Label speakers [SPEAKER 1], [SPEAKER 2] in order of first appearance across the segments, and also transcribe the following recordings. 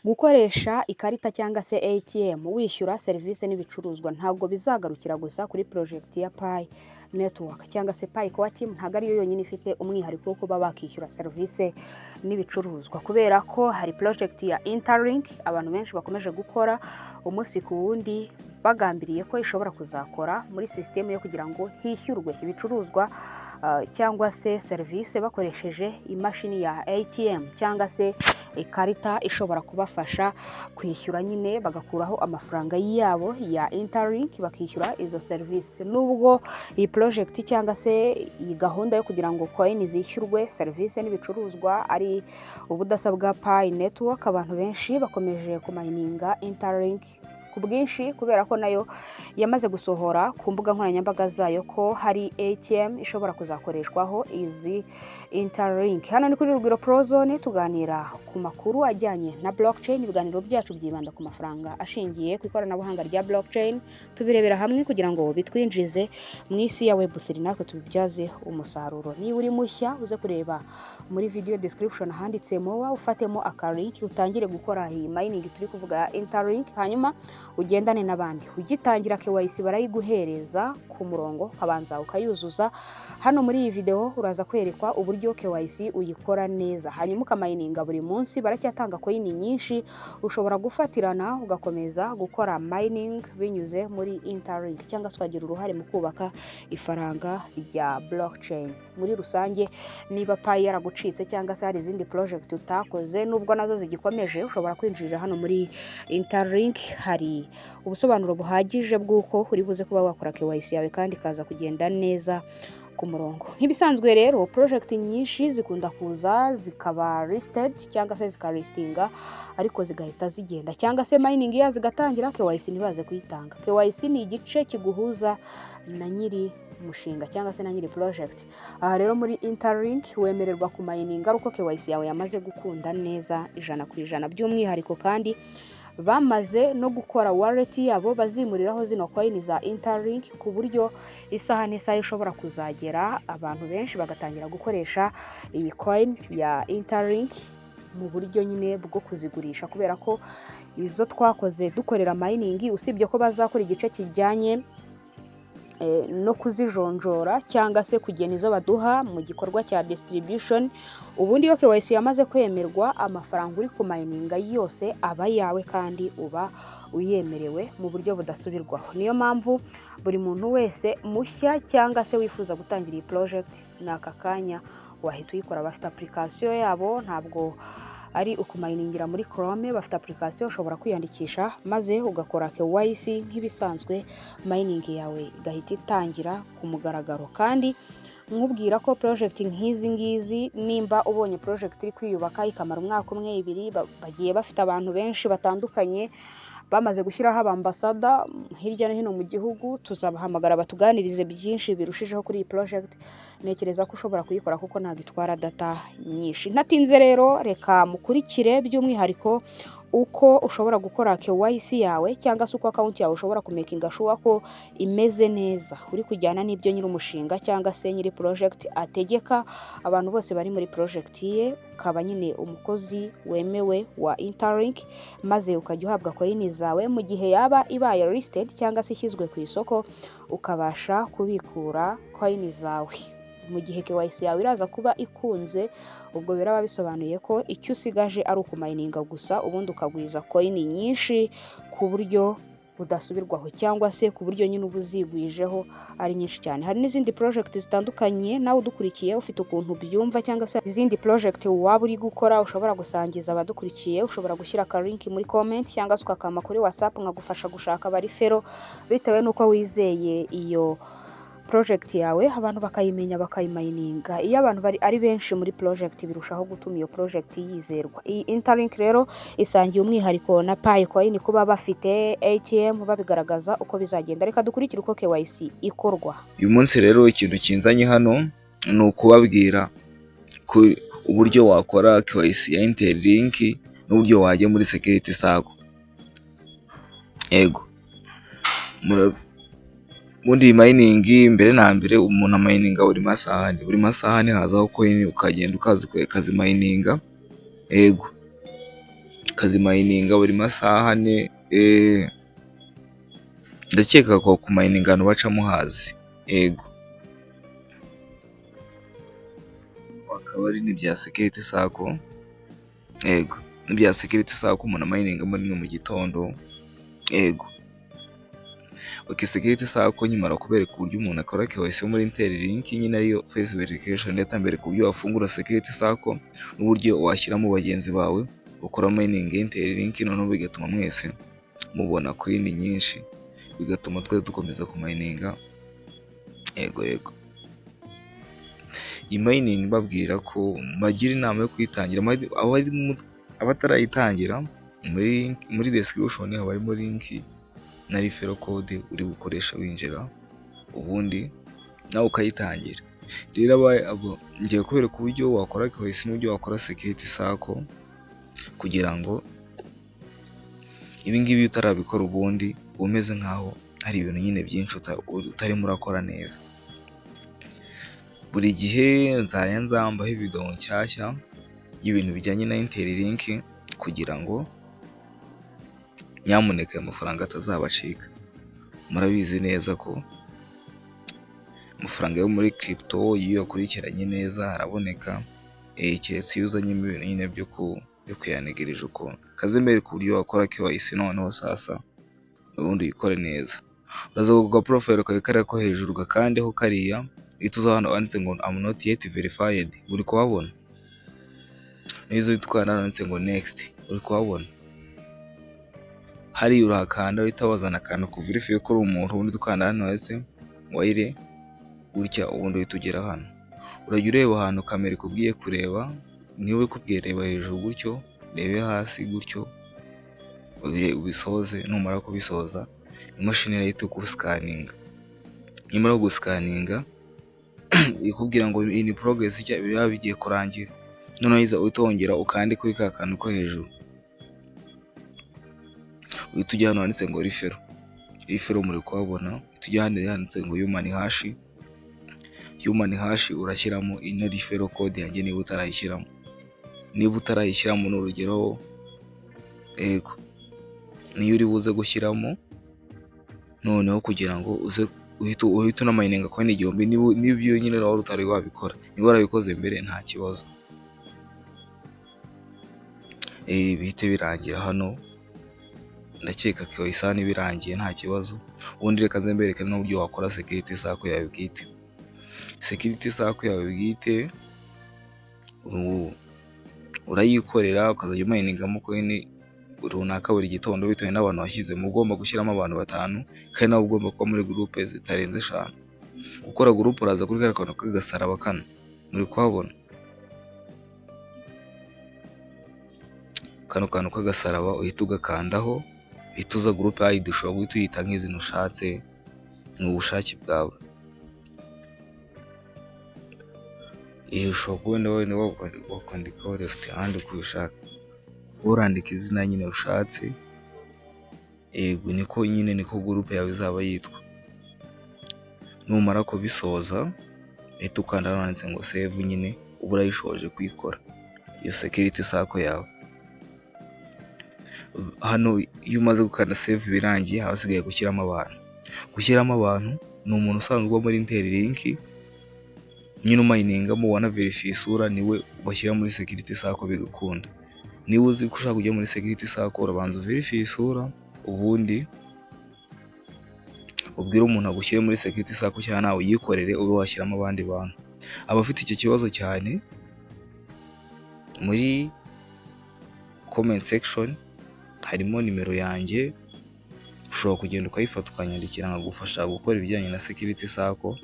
[SPEAKER 1] Gukoresha ikarita cyangwa se ATM wishyura serivisi n'ibicuruzwa ntabwo bizagarukira gusa kuri project ya Pi Network cyangwa se Pi Core Team. Ntabwo ariyo yonyine ifite umwihariko wo kuba bakishyura serivisi n'ibicuruzwa, kubera ko hari project ya Interlink abantu benshi bakomeje gukora umunsi ku wundi, bagambiriye ko ishobora kuzakora muri sisitemu yo kugira ngo hishyurwe ibicuruzwa cyangwa se serivisi bakoresheje imashini ya ATM cyangwa se ikarita ishobora kubafasha kwishyura nyine, bagakuraho amafaranga yabo ya Interlink bakishyura izo serivisi. Nubwo iyi project cyangwa se iyi gahunda yo kugira ngo coin zishyurwe serivisi n'ibicuruzwa ari ubudasa bwa Pi Network, abantu benshi bakomeje kumayininga Interlink ku bwinshi, kubera ko nayo yamaze gusohora ku mbuga nkoranyambaga zayo ko hari ATM ishobora kuzakoreshwaho izi Interlink. Hano ni kuri Rugwiro Prozone, tuganira ku makuru ajyanye na blockchain. Ibiganiro byacu byibanda ku mafaranga ashingiye ku ikoranabuhanga rya blockchain, tubirebera hamwe kugira ngo bitwinjize mu isi ya Web3, natwe tubibyaze umusaruro. Niba uri mushya, uze kureba muri video description ahanditse "more", ufatemo akalink utangire gukora iyi mining turi kuvuga ya Interlink, hanyuma ugendane n'abandi. Ugitangira, KYC barayiguhereza ku murongo, ukabanza ukayuzuza. Hano muri iyi video uraza kwerekwa uburyo KYC uyikora neza, hanyuma ukamayininga buri munsi. Baracyatanga coin nyinshi, ushobora gufatirana ugakomeza gukora mining binyuze muri Interlink, cyangwa se ukagira uruhare mu kubaka ifaranga rya blockchain muri rusange. Niba Pi yaragucitse cyangwa se hari izindi project utakoze, nubwo nazo zigikomeje, ushobora kwinjirira hano muri Interlink. Hari ubusobanuro buhagije bw'uko uri buze kuba wakora KYC yawe kandi ikaza kugenda neza ku murongo. Nk'ibisanzwe rero, project nyinshi zikunda kuza zikaba listed cyangwa se zikalistinga, ariko zigahita zigenda, cyangwa se mining yazo zigatangira, KYC ntibaze kuyitanga. KYC ni igice kiguhuza na nyiri umushinga cyangwa se na nyiri project. Aha rero muri Interlink wemererwa kumayininga ari uko KYC yawe yamaze gukunda neza 100%. By'umwihariko kandi bamaze no gukora wallet yabo bazimuriraho zino coin za Interlink, ku buryo isaha n'isaha ishobora kuzagera abantu benshi bagatangira gukoresha iyi coin ya Interlink mu buryo nyine bwo kuzigurisha, kubera ko izo twakoze dukorera mining, usibye ko bazakora igice kijyanye no kuzijonjora cyangwa se kugena izo baduha mu gikorwa cya distribution, ubundi iyo KYC yamaze kwemerwa, amafaranga uri kumayininga yose aba ayawe kandi uba uyemerewe mu buryo budasubirwaho. Niyo mpamvu buri muntu wese mushya cyangwa se wifuza gutangira iyi project, ni aka kanya wahita uyikora. Bafite application yabo, ntabwo ari ukumayiningira muri Chrome, bafite application ushobora kwiyandikisha maze ugakora KYC nk'ibisanzwe, mining yawe igahita itangira ku mugaragaro. Kandi nkubwira ko project nk'izi ngizi, nimba ubonye project iri kwiyubaka ikamara umwaka umwe, 2, bagiye bafite abantu benshi batandukanye bamaze gushyiraho abambasada hirya no hino mu gihugu, tuzabahamagara batuganirize byinshi birushijeho kuri iyi project. Ntekereza ko ushobora kuyikora kuko ntabwo itwara data nyinshi. Ntatinze rero, reka mukurikire by'umwihariko uko ushobora gukora KYC yawe, cyangwa se uko account yawe ushobora kumekinga sure ko imeze neza, uri kujyana n'ibyo nyiri umushinga cyangwa se nyiri project ategeka abantu bose bari muri project ye, ukaba nyine umukozi wemewe wa Interlink, maze ukajya uhabwa coin zawe mu gihe yaba ibaye listed cyangwa se ishyizwe ku isoko, ukabasha kubikura coin zawe. Mu gihe KYC yawe iraza kuba ikunze, ubwo biraba bisobanuye ko icyo usigaje ari ukumayininga gusa, ubundi ukagwiza coin nyinshi ku buryo budasubirwaho, cyangwa se ku buryo nyine uba uzigwijeho ari nyinshi cyane. Hari n'izindi project zitandukanye. Nawe udukurikiye ufite ukuntu ubyumva, cyangwa se izindi project waba uri gukora ushobora gusangiza abadukurikiye, ushobora gushyira akalink muri comment cyangwa se ukakampa kuri WhatsApp, nkagufasha gushaka abareferral bitewe n'uko wizeye iyo project yawe, abantu bakayimenya bakayimayininga. Iyo abantu bari ari benshi muri project, birushaho gutuma iyo project yizerwa. Iyi Interlink rero isangiye umwihariko na Pi Coin kuba bafite ATM, babigaragaza uko bizagenda. Reka dukurikire uko KYC ikorwa.
[SPEAKER 2] Uyu munsi rero ikintu kinzanye hano ni ukubabwira ku uburyo wakora KYC ya Interlink n'uburyo wajya muri security circle. Yego. Ubundi mining, mbere na mbere umuntu amayininga buri masaha 4. Buri masaha 4 hazaho coin, ukagenda ukaza ukazimayininga. Yego. Ukazimayininga buri masaha 4. Ndakeka ko kumayininga ahantu baca muhazi. Yego, akaba ari n'ibya security circle. Yego, n'ibya security circle umuntu amayiningamo rimwe mu gitondo. Yego, ok, security circle nkimara kubereka uburyo umuntu akora KYC muri Interlink nyine, ariyo face verification, ndetse mbereka uburyo wafungura security circle n'uburyo washyiramo bagenzi bawe ukora mining ya Interlink, noneho bigatuma mwese mubona coin nyinshi, bigatuma twese dukomeza kumayininga. Yego, iyi mining mbabwira ko mbagira inama yo kuyitangira. Abatarayitangira, muri description haba harimo link na referral code uri bukoresha winjira, ubundi nawe ukayitangira. Rero ngiye kubereka uburyo wakora KYC n'uburyo wakora security circle, kugira ngo ibi ngibi utarabikora ubundi uba umeze nkaho hari ibintu nyine byinshi utarimo urakora neza. Buri gihe nzajya nzambaho video nshyashya y'ibintu bijyanye na Interlink, kugira ngo nyamuneka aya mafaranga atazabacika. Murabizi neza ko amafaranga yo muri crypto iyo uyakurikiranye neza araboneka, keretse iyo uzanyemo ibintu nyine byo kuyanigirije ukuntu. Kaze mbereke uburyo wakora KYC noneho sasa, ubundi uyikore neza. Uraza ku ga profile kawe kariya ko hejuru, gakandeho kariya, uhita uza hano handitse ngo "I'm not yet verified", uri kuhabona? Nizo uhita ukanda hano handitse ngo "next", uri kuhabona? Hariya urahakanda, uhita wazana akantu kuverifiye ko uri umuntu, ubundi ukanda hano handitse wayire gutya, ubundi uhita ugera hano. Urajya ureba ahantu kamera ikubwiye kureba, niba ikubwiye reba hejuru gutyo, rebe hasi gutyo, ubisoze. Numara kubisoza, imashini irahita igusikaninga. Nimara kugusikaninga, ikubwira ngo "in progress", biba bigiye kurangira. Noneho uhita wongera ukande kuri ka kantu ko hejuru, uhita ujya hano handitse ngo "referral". Referral muri kuhabona? Uhita ujya hano handitse ngo "human hash". Human hash urashyiramo ino referral code yanjye niba utarayishyiramo. Niba utarayishyiramo, ni urugero, yego, niyo uri buze gushyiramo noneho kugira ngo uze uhite unamayininga coin 1000. Niba ibyo nyine wari utari wabikora, niba warabikoze mbere nta kibazo, bihite birangira hano. Ndakeka KYC hano birangiye nta kibazo. Ubundi reka nze mbereke n'uburyo wakora security circle yawe bwite. Security circle yawe bwite urayikorera, ukazajya umayiningamo coin runaka buri gitondo bitewe n'abantu washyizemo. Ugomba gushyiramo abantu batanu, kandi nawe ugomba kuba muri groupe zitarenze 5. Gukora groupe, uraza kuri kariya kantu k'agasaraba kano, muri kuhabona? Kano kantu k'agasaraba uhita ugakandaho, uhita uza groupe ID, ushobora guhita uyita nk'izina ushatse, ni ubushake bwawe. Ushobora kuba wenda wakwandikaho left hand uko ubishaka, urandika izina nyine ushatse. Yego, niko nyine niko groupe yawe izaba yitwa. Numara kubisoza, uhita ukanda hano handitse ngo "save", nyine uba urayishoje kuyikora iyo security circle yawe. Hano iyo umaze gukanda save birangiye, haba hasigaye gushyiramo abantu. Gushyiramo abantu ni umuntu usanzwe uba muri Interlink nyine umayiningamo, wanaverifiye isura, niwe bashyira muri security circle bigakunda. Niba uzi ko ushaka kujya muri security circle, urabanza uverifiye isura, ubundi ubwire umuntu agushyire muri security circle, cyangwa nawe uyikorere ube washyiramo abandi bantu. Abafite icyo kibazo cyane, muri comment section harimo nimero yanjye, ushobora kugenda ukayifata ukanyandikira nkagufasha gukora ibijyanye na security circle.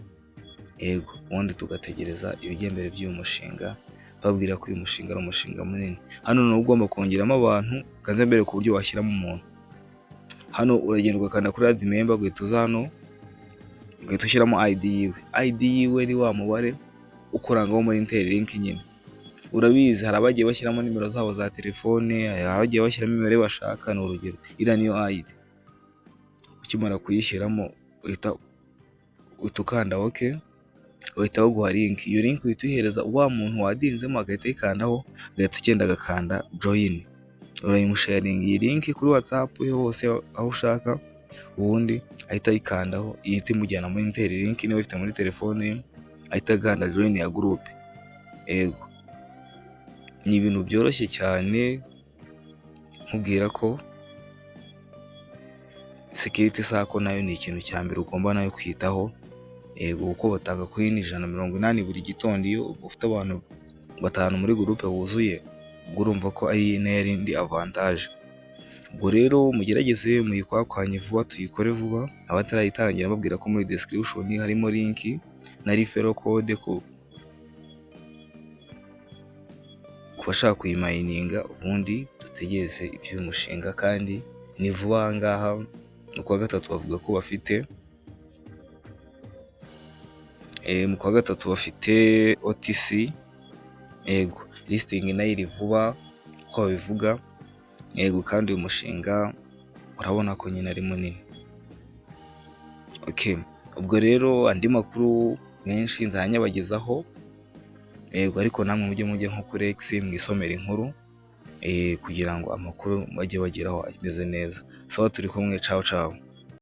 [SPEAKER 2] Yego, ubundi tugategereza ibijya mbere by'uyu mushinga, babwira ko uyu mushinga ari umushinga munini. Hano nawe ugomba kongeramo abantu, kaze mbere ku buryo washyiramo umuntu. Hano uragenda ugakanda kuri "add member", ugahita uza hano ugahita ushyiramo ID yiwe. ID yiwe ni wa mubare ukurangaho muri Interlink nyine. Urabizi, hari abagiye bashyiramo nimero zabo za telefone, hari abagiye bashyiramo imibare bashaka, ni urugero. Iriya niyo ID. Ukimara kuyishyiramo, uhita ukanda OK, bahita baguha link. Iyo link uhita uyihereza wa muntu wadinzemo, agahita ayikandaho, agahita agenda agakanda join. Urayimusharinga iyi link kuri WhatsApp hose aho ushaka, ubundi ahita ayikandaho, ihita imujyana muri Interlink niba uyifite muri telefone ye, ahita akanda join ya group. Yego, ni ibintu byoroshye cyane. Nkubwira ko security circle nayo ni ikintu cya mbere ugomba nayo kwitaho. Yego, kuko batanga coin 180 buri gitondo iyo ufite abantu batanu muri group buzuye. Ubwo urumva ko ari nayo ari indi avantage. Ubwo rero mugerageze muyikwakwanye vuba, tuyikore vuba. Abatarayitangira, mbabwira ko muri description harimo link na referral code ku bashaka kuyimayininga. Ubundi dutegereze iby'uyu mushinga, kandi ni vuba aha ngaha. Mu kwa gatatu bavuga ko bafite, mu kwa gatatu bafite OTC. Yego, listing nayo iri vuba uko babivuga. Yego, kandi uyu mushinga urabona ko nyine ari munini. Okay, ubwo rero andi makuru menshi nzajya nyabagezaho. Yego, ariko namwe mujye nko kuri X mwisomera inkuru kugira ngo amakuru bajye bageraho ameze neza. Sawa, turi kumwe, ciao ciao.